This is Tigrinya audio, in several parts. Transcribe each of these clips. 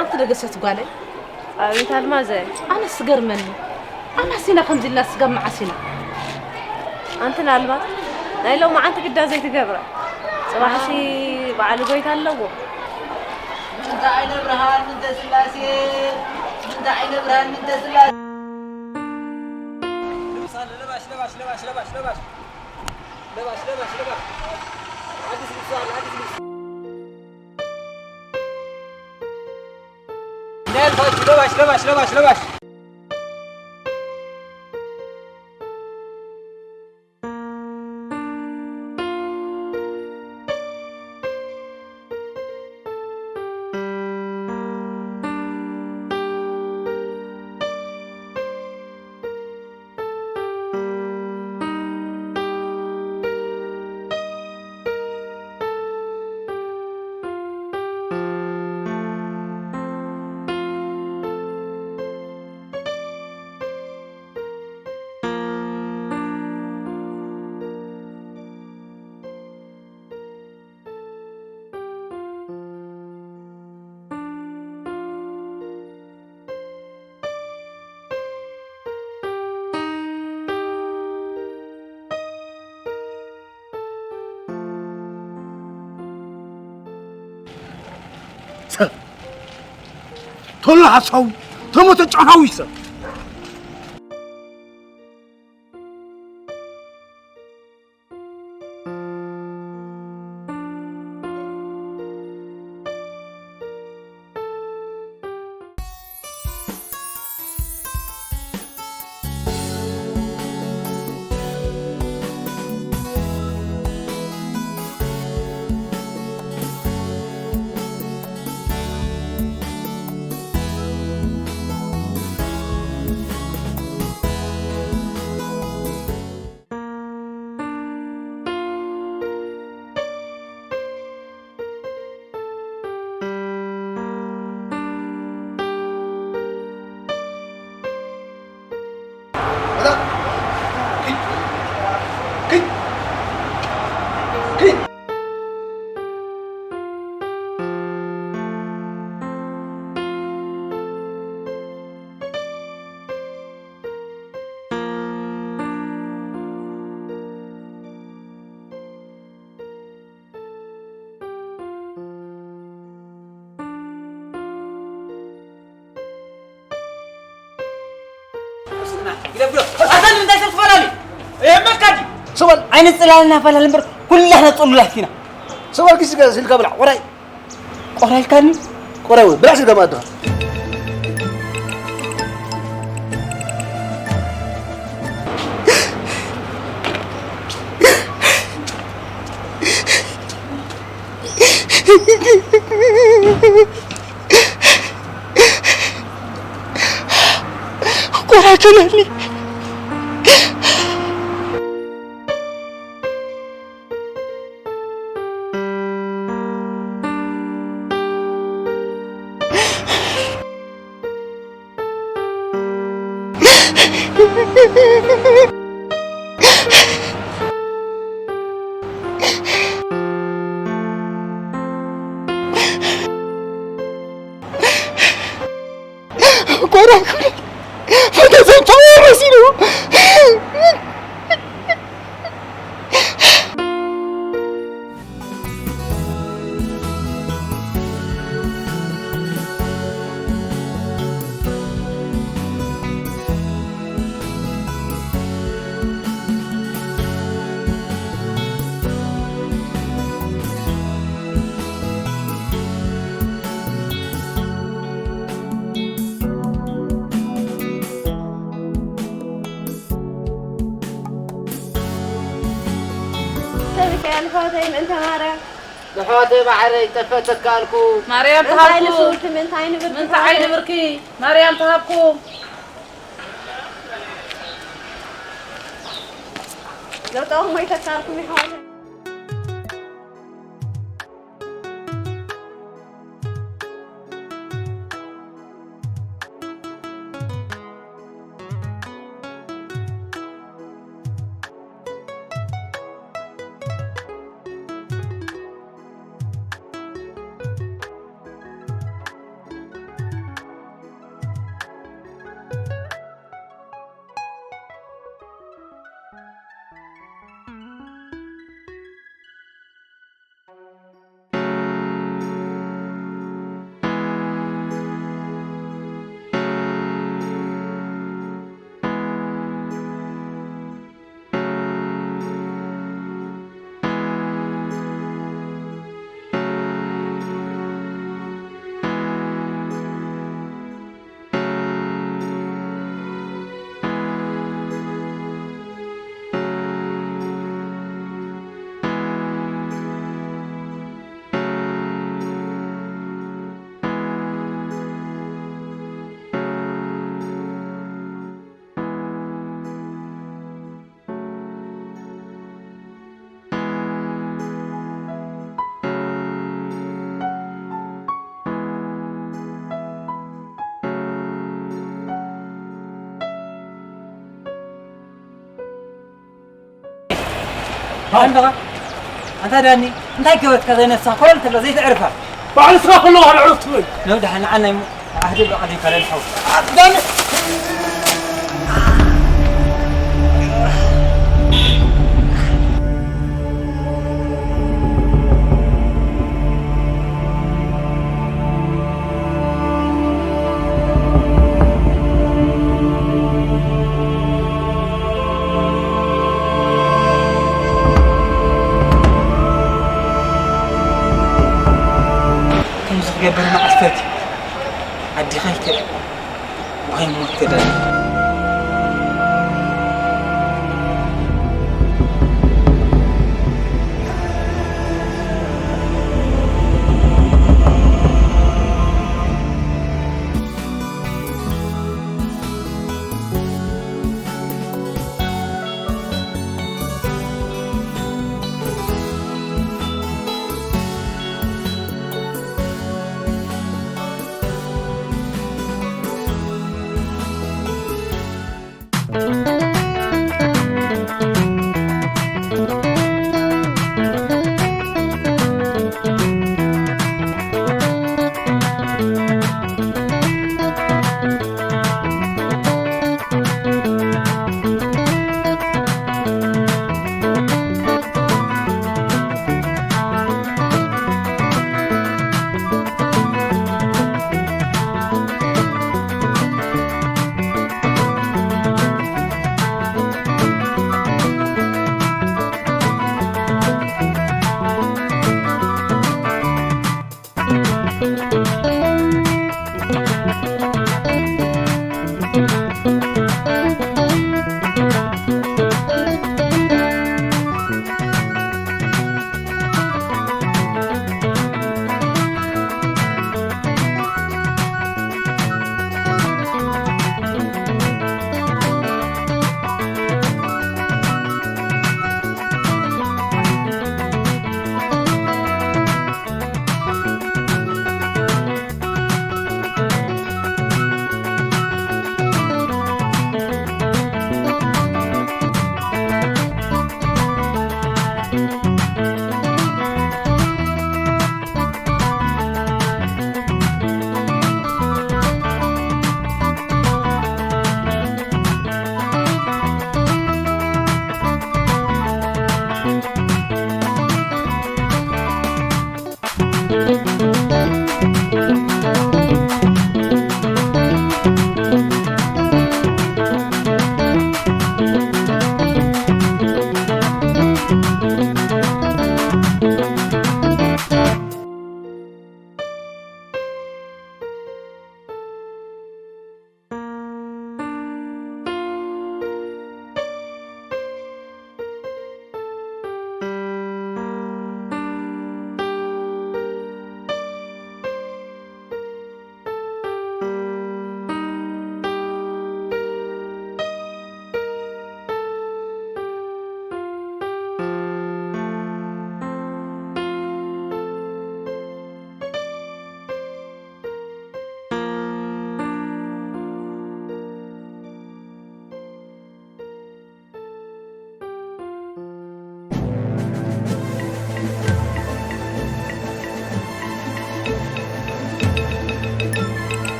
ኣንቲ ደገሰት ጓለይ። ኣቤት ኣልማዘ። ኣነስ ዝገርመኒ፣ ኣማሲና ከምዚ ኢልና ስጋብ መዓስ ኢና? ኣንቲ ኣልማዝ፣ ናይ ሎማዓንቲ ግዳ ዘይትገብራ። ጽባሕሲ በዓል ጎይታ ኣለዎ። ምንታ ዓይነ ብርሃን ምንተ ስላሴ፣ ምንታ ዓይነ ብርሃን ምንተ ስላሴ። ልብስ ኣለ፣ ለባሽ፣ ለባሽ፣ ለባሽ፣ ለባሽ፣ ለባሽ። ለባሽ፣ ለባሽ፣ ለባሽ። ሓዲስ ልብስ ኣለ፣ ሓዲስ ልብስ። እንዳያልፋችሁ፣ ለባሽ፣ ለባሽ፣ ለባሽ፣ ለባሽ። ሰብ ተሎ ሓሳዊ ተሞተ ጨሃዊ ሰብ። ኣታ ንምንታይ ሰብ ትፈላለዩ? የመካ ድዩ? ሰበል ዓይነ ጽላልና ፈላል እምበር ኩላህና ጽሉላት ኢና። ሰበል ኪስ ገ-፣ ስልካ ብላዕ፣ ቆራይ። ቆራይ ኢልካኒ? ቆራይ ወይ፣ ብላዕ ስልካ ማድኻ። ቆራይ ከለኒ። ቆራይ ኩለ ፈተሰብ ተወረሲሉ። ሰብከ ኣልፋተይ ምእንተ ማርያም። ኣሕዋተይ ማዓረይ፣ ጠፈእ ተካልኩ። ማርያም እንታይ ትሃብኩ። ንስውርቲ ምእንታይ ንብርኪ ምእንተ ትሃብኩ። ዓይኒ ብርኪ። ማርያም ትሃብኩ። ለውጠኦም ወይ ተካልኩም ይሓዋለ። ኣንደኻ ኣንታ ዳኒ እንታይ ገበትካ ዘይነሳ ኮለል ትብሎ ዘይትዕርፋ። ባዕሉ ስኻ ከለኻ ልዕሩፍ ትብል። ነው ደሓን ንዓናይ እሞ ኣህድእ ብቐዲም ካልእ ንሓው። ዳኒ። ከምዚ ክገብር መዓልፈት ኣዲኻ ይትብል ወይ ሞት ክደል።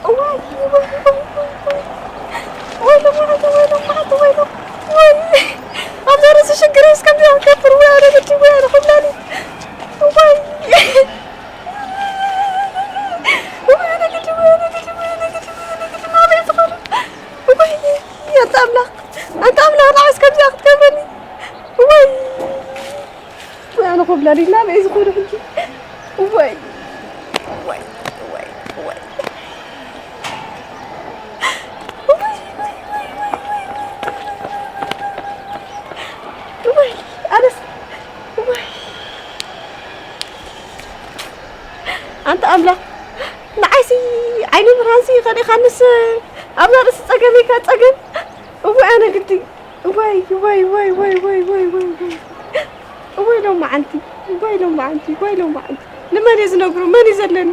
እዋይ፣ እዋይ፣ እዋይ፣ እዋይ፣ እዋይ። ወይ ሎም መዓልቲ፣ ወይ ሎም መዓልቲ፣ ወይ ሎም፣ ወይ። ኣብዛ ርእሲ ሽግር እስከ ገብር፣ ወይ ኣነ ግዲ፣ ወይ ኣነ ኹብላኒ። እዋይ። እዋይ፣ ኣነ ግዲ፣ ወይ ኣነ ግዲ፣ ወይ ኣነ ግዲ፣ ወይ ኣነ ግዲ፣ ናበይ ዝኸዱ? እዋይ፣ ኣንታ ኣምላኽ፣ ኣንታ ኣምላኽ፣ ንዓስ ከምዚኣ ክትገብረኒ። እዋይ። ወይ ኣነ ኮብላሊና በይ ዝኾነ ሕጂ። ወይ፣ ወይ፣ ወይ፣ ወይ። ወይ፣ ኣነስ፣ ወይ። ኣንታ ኣምላኽ፣ ንዓይሲ ዓይኒ ብርሃንሲ ከሊእኻንስ ኣብዛ ርእሲ ጸገመይካ ጸገም። እዋይ ኣነ ግዲ። እዋይ፣ እዋይ፣ እዋይ። እዋይ ሎማዓንቲ፣ እዋይ ሎማዓንቲ፣ እዋይ ሎማዓንቲ። ንመን እየ ዝነግሮ? መን እዩ ዘለኒ?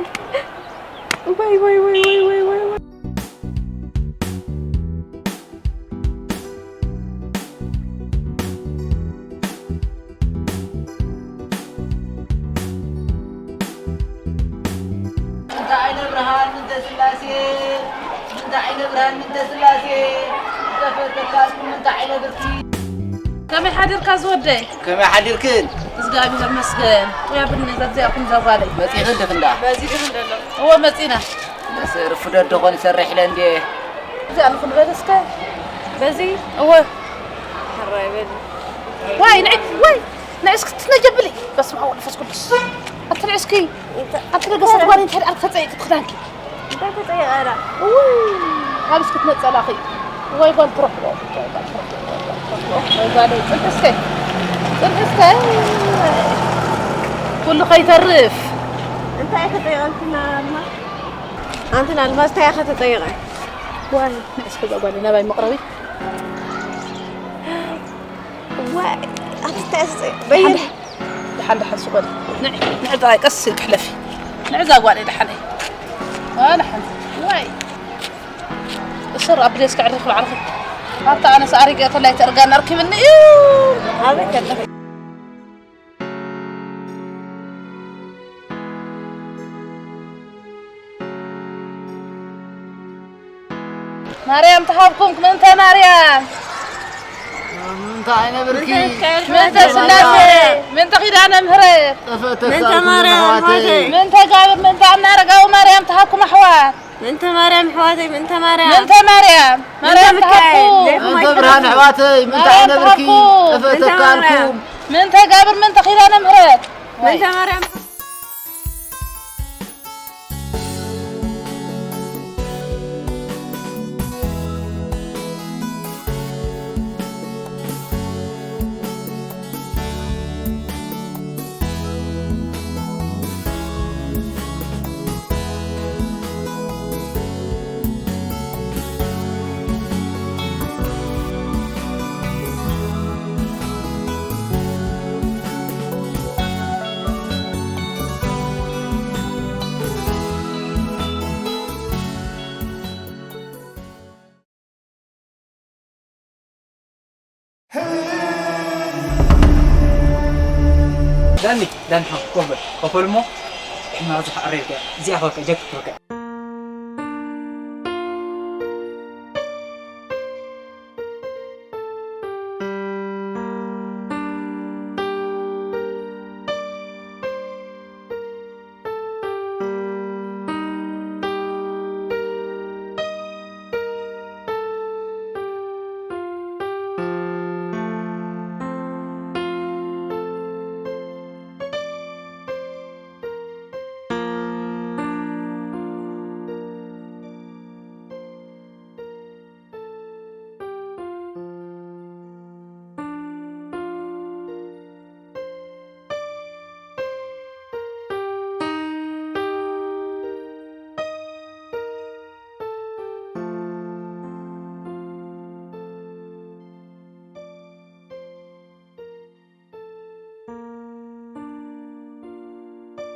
እዋይ፣ እዋይ፣ እዋይ። ምንተ ዓይነ ብርሃን ምንተ ስላሴ፣ ምንተ ዓይነ ብርሃን ምንተ ስላሴ፣ ዝተፈተካስ ምንተ ዓይነ ብርኪ። ከመይ ሓዲርካ ዝወደይ? ከመይ ሓዲርክን? እግዚኣብሔር ይመስገን። ወይ ኣብኒ ዘግዚኣኹም ዘጓለይ። መጺኽን ድኽን ደኣ? በዚ ድኽን ደሎ። እወ መጺና። በስ ርፍዶ ደኾን ይሰርሕ ኢለ እንዴ። እዚኣ ንኹን በል እስከ። በዚ? እወ። ሕራይ በል። ዋይ፣ ንዒ፣ ዋይ። ንዒ እስኪ ትነጀብሊ። በስመ ኣብ ወመንፈስ ቅዱስ። ኣቲ ንዒ እስኪ። ኣቲ ነገስታት ጓል እንታይ ደኣ ተጸይቂ ትኽዳንኪ? እንታይ ተጸይቀ ደኣ? እውይ፣ ካብ እስኪ ትነጸላኺ። ወይ ጓል ትረኽቦ። ወይ ጓል ትረኽቦ። ወይ ጓል ትረኽቦ። ወይ ጓል ጽንሒ እስከ። ጽንሒ እስከ። ኩሉ ከይተርፍ። እንታይ ተጸይቀልክና ኣልማ? ኣንቲ ንኣልማዝ እንታይ ኢኻ ተጸይቐ? ዋይ፣ ንዕስ ከዛ ጓል ናባይ መቕረቢ። ዋይ፣ ኣንቲ እንታይ ኢኻ ተጸይቐ? በየን? ደሓን፣ ደሓን፣ ደሓን፣ ሱቕ በል። ንዒ፣ ንዒ፣ ጥራይ ቀስ ኢልኪ ሕለፊ። ንዒ እዛ ጓል ደሓን እየ። ዋ፣ ደሓን። ዋይ። እሰር ኣብ ደስከ ዕርፍ ባዕልኺ። ኣብታ ኣነስ ኣሪገ ተላይ ተርጋን ኣርኪብኒ እዩ። ኣበይ ከለኺ? ማርያም ተሃብኩም ምእንተ ማርያም። ምእንተ ዓይነ ብርኪ። ምእንተ ስላሴ። ምእንተ ኪዳነ ምህረት። ጠፈተ ምእንተ ካልኩም ማርያም ኣሕዋተይ። ኣሕዋተይ። ምእንተ ጋብር ምእንተ ኣናረጋዊ ማርያም ተሃብኩም ኣሕዋት። ምእንተ ማርያም ኣሕዋተይ፣ ምእንተ ማርያም። ምእንተ ማርያም፣ ምእንተ ማርያም ሚካኤል፣ ትሃብኩም። ዘይኹም ምእንተ ብርሃን ኣይትሓልፉ። ኣሕዋተይ፣ ምእንተ ማርያም ኣይነብርኪ፣ ትሃብኩም። ጠፈ ምእንተ ተካልኩም። ማርያም። ምእንተ ጋብር፣ ምእንተ ኪዳነ ምሕረት። ምእንተ ማርያም። ዳኒ፣ ዳኒ፣ ሓ-፣ ኮፍ በል። ኮፍ በል እሞ፣ ሕና ኣብዚ ሓሬር ከ፣ እዚኣ ከ፣ ጀክ ከ።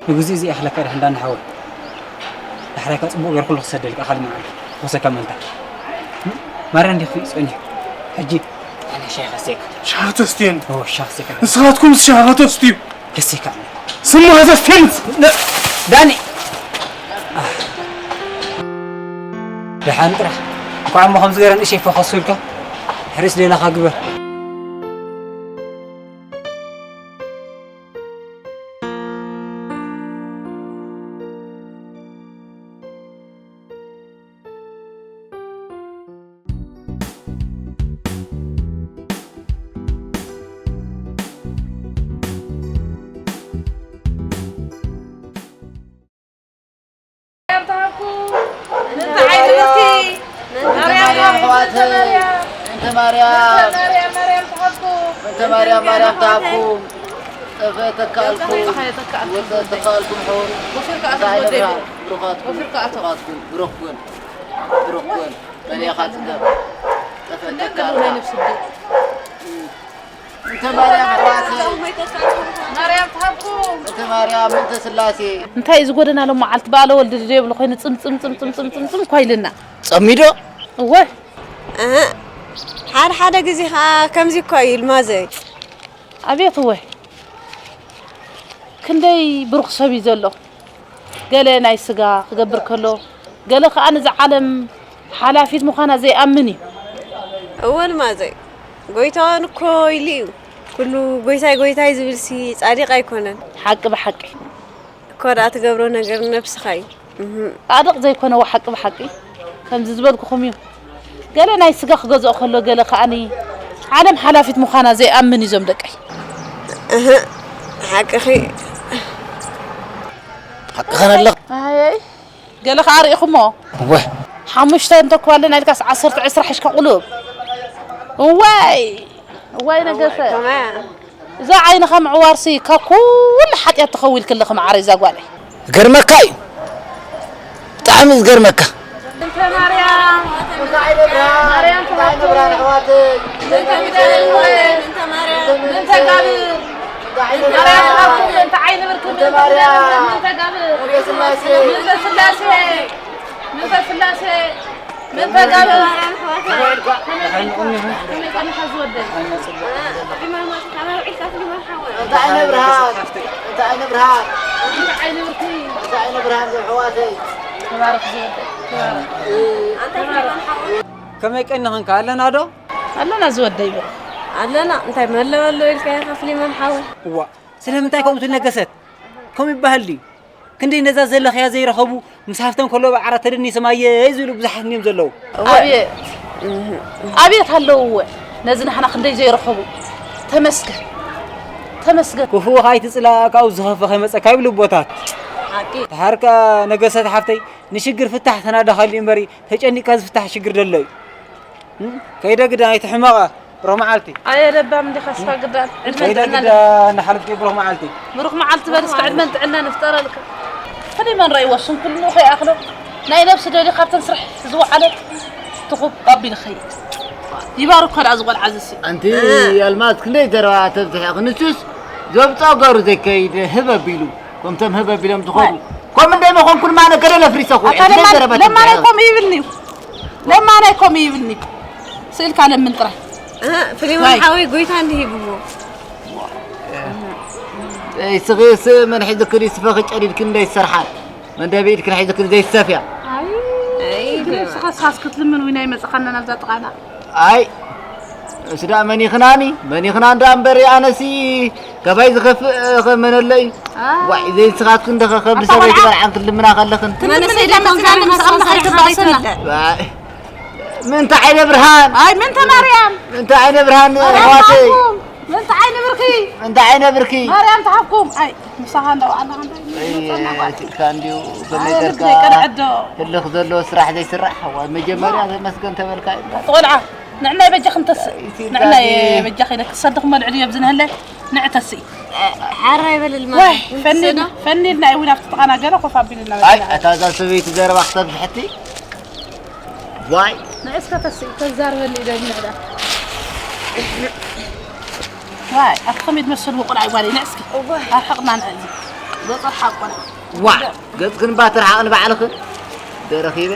ንግዜ እዚ ይኣኽለካ ድሕን ዳኒ ሓወይ። ዳሕራይካ ጽቡቕ ገይረ ኩሉ ክሰደልካ፣ ካልእ መዓልቲ ክወሰካ ምእንታ። ማርያ እንዲኽ ፊት ጸኒሑ። ሕጂ ኣነ ሻሂ ከስቴካ። ሻሂ ተስትየኒ? ኦ፣ ሻሂ ከስቴካ። ንስኻትኩም ሻሂ ከተስትዩ? ከስቴካ። ስማ ከተስትየኒ? ነ-፣ ዳኒ! ደሓን ጥራሕ። እንኳዕ እሞ ከምዚ ገይረ ንእሸይ ፈኸስ ኢልካ። ሕሪስ ሌላኻ ግበር። ማርያም ትሃብኩም። ምእንተ ዓይኒ ብርኪ። ምእንተ ማርያም ኣሕዋተይ። ምእንተ ማርያም። ምእንተ ማርያም፣ ማርያም ትሃብኩም። ምእንተ ማርያም፣ ማርያም ትሃብኩም። ጠፈ ተካልኩም። ወፀ ተካልኩም ሑር። ወፊርካ ኣቶ ወደይ። ብሩኻትኩም። ወፊርካ ኣቶ። ብሩኻትኩም። ብሩኽኩን። ብሩኽኩን። መሊእኻ ጽገብ። ጠፈ ተካልካ። እንተ ማርያም ኣሕዋተይ። ማርያም ትሃብኩም። እንተ ማርያም፣ እንተ ስላሴ። እንታይ እዩ ዝጎደና ሎም መዓልቲ በዓለ ወልዲ ዘይብሉ ኮይኑ ጽም፣ ጽም፣ ጽም እኳ ኢልና። ጸሚዶ? እወ። እህ፣ ሓደ ሓደ ግዜ ኸኣ ከምዚ እኳ እዩ ልማዘይ። ኣቤት እወ። ክንደይ ብሩኽ ሰብ እዩ ዘሎ። ገለ ናይ ስጋ ክገብር ከሎ፣ ገለ ኸኣ ነዛ ዓለም ሓላፊት ምዃና ዘይኣምን እዩ። እወ ልማዘይ፣ ጎይታዋን እኮ ኢሉ እዩ። ኩሉ ጎይታይ ጎይታይ ዝብልሲ ጻዲቕ ኣይኮነን። ሓቂ ብሓቂ። እኮ ደኣ ትገብሮ ነገር ነብስኻ እዩ። እህ። ጻድቕ ዘይኮነ ሓቂ ብሓቂ ከምዚ ዝበልኩኹም እዩ። ገለ ናይ ስጋ ክገዝኦ ከሎ፣ ገለ ከኣኒ ዓለም ሓላፊት ምዃና ዘይኣምን እዩ ዞም ደቀይ። እህ፣ ሓቅኺ። ሓቅኽን ኣለኽ። ኣይ፣ ገለ ከኣ ርኢኹሞ? እወ። ሓሙሽተ እንተኳልና ኢልካስ ዓሰርተ ዕስራ ሒዝካ ቁልብ። እዋይ፣ እዋይ ነገሰ። ከመያ? እዛ ዓይንኻ ምዕዋርሲ ካብ ኩሉ ሓጢኣት ተኸዊልኪ ኣለኺ መዓረይ እዛ ጓለይ። ገርመካ እዩ። ብጣዕሚ ዝገርመካ። እንተ ማርያም፣ ማርያም ትባርክ። እንተ ኪዳነ ምሕረት፣ እንተ ጋብር፣ ማርያም ትባርክ። እንተ ዓይኒ ብርክ፣ እንተ ጋብር፣ እንተ ስላሴ፣ እንተ ስላሴ። ምን ተጋሩ? ከመይ ቀኒኻ ዝወደይ? እንታይ ዓይነት ብርሃን? እንታይ ዓይነት ብርሃን? እንታይ ዓይነት ብርኪ? እንታይ ዓይነት ብርሃን ዘሕዋተይ? ተባረኽ ዝወደይ፣ ተባረኽ። ከመይ ቀኒኽንካ? ኣለና ዶ? ኣለና ዝወደይ ብሩኽ። ኣለና። እንታይ መለወሎ ኢልካ ኢኻ ፍሊሞን ሓወይ? እዋ፣ ስለምንታይ ከምኡ ትነገሰት? ከምኡ ይበሃል ድዩ? ክንደይ ነዛ ዘለኽያ ዘይረኸቡ ምስ ሃፍቶም ከሎ ብዓራት ተደኒሶም ኣየይ ዝብሉ ብዙሓት እዮም ዘለዉ። ኣቤት ኣቤት ኣለውወ ነዚ ናህና ክንደይ ዘይረኸቡ። ተመስገን ተመስገን። ክፉእ ከኣ ኣይትጽላእ ካብኡ ዝኸፍእ ከይመጸካ ይብሉ ኣቦታት። ተሃርካ ነገሰት ሓፍተይ ንሽግር ፍታሕ ተናዳኻሉ እምበሪ ተጨኒቅካ ዝፍታሕ ሽግር ደሎ እዩ። ከይደ ግዳ ኣይትሕመቐ ብሩኽ መዓልቲ። ኣየ ለባም እንዲኻ እስኻ ግዳን ዕድመን ከይደ ጥዕናን ግዳ እናሓለፍኪ ብሩኽ መዓልቲ። ብሩኽ መዓልቲ በል እስካ ዕድመን ጥዕናን ይፍጠረልካ። ፍልይ መን ረእይዎ ስንኩልንኡ ከይኣኽሎ ናይ ነብሲ ደልዩ ካብተን ስራሕ ዝወዓለ ትኹብ ኣቢሉ ኸይድ። ይባርኮ ደኣ ዝቆልዓ ዝሲ ኣንቲ ኣልማዝ ክንደይ ዘረባ ተብዝሐ ክንሱስ ዘብጦ ገሩ ዘይከይድ ህብ ኣቢሉ ከምቶም ህብ ኣቢሎም ዝኾኑ ከም እንደይ መኾንኩን ማነ ገለ ለፍሪሰኹ ለማናይ ኮም ይብልኒ ለማናይ ኮም ይብልኒ ስእልካ ለምን ጥራይ ፍሬማን ሓወይ ጎይታ እንዲህ ይብዎ ስኺ ስ መን ሒዝክን ስፈኺ ጨዲድክን ዘይሰርሓ መንደብ ኢድክን ሒዝክን ዘይሰፍያ ስኻስ ክትልምን ዊና ይመፅኻና ናብዛ ጥቓና ኣይ እሱ ደኣ መኒኽናኒ መኒኽና እንዳ እምበር ኣነሲ ካባይ ዝኸፍእ ኸመነለይ ዋይ ዘይስኻትክን ደኸ ከም ሰበይቲ በልዓን ክልምና ከለኽን ምንታ ዓይነ ብርሃን ኣይ ምንተ ማርያም ምንታ ዓይነ ብርሃን ኣሕዋተይ ምንታ ዓይነ ብርኪ ምንታ ዓይነ ብርኪ ማርያም ተሃብኩም ኣይ ምሳኻ እንዳው ኣላ ትልካ እንዲሁ ከመይ ገርካ ህልኽ ዘሎ ስራሕ ዘይስራሕ መጀመርያ ተመስገን ተበልካ ቆልዓ ንዕናይ በጃኽን ተስእ ንዕናይ በጃኺ ኢለ ክሰድኽ መልዕሊ እየ ብዝንህለ ንዕ ተስኢ ሓራ ይበልል ማለት ፈኒል ፈኒል ናይ እውን ኣብቲ ጥቓና ገለ ኮፍ ኣቢልና ኣይ ኣታ እዛ ሰበይቲ ዘረባ ክተብዝሐቲ ዋይ ንዕስከ ተስኢ ተዛርበኒ ኢለ ንዕዳ ዋይ ኣቲ ከመይ ትመስል ቆልዓ ይጓል ንዕስኪ ኣርሕቕና ንዕዚ ገጸ ሓቆና ዋይ ገጽክን ባትርሓቕን ባዕልኽን ደረኺበ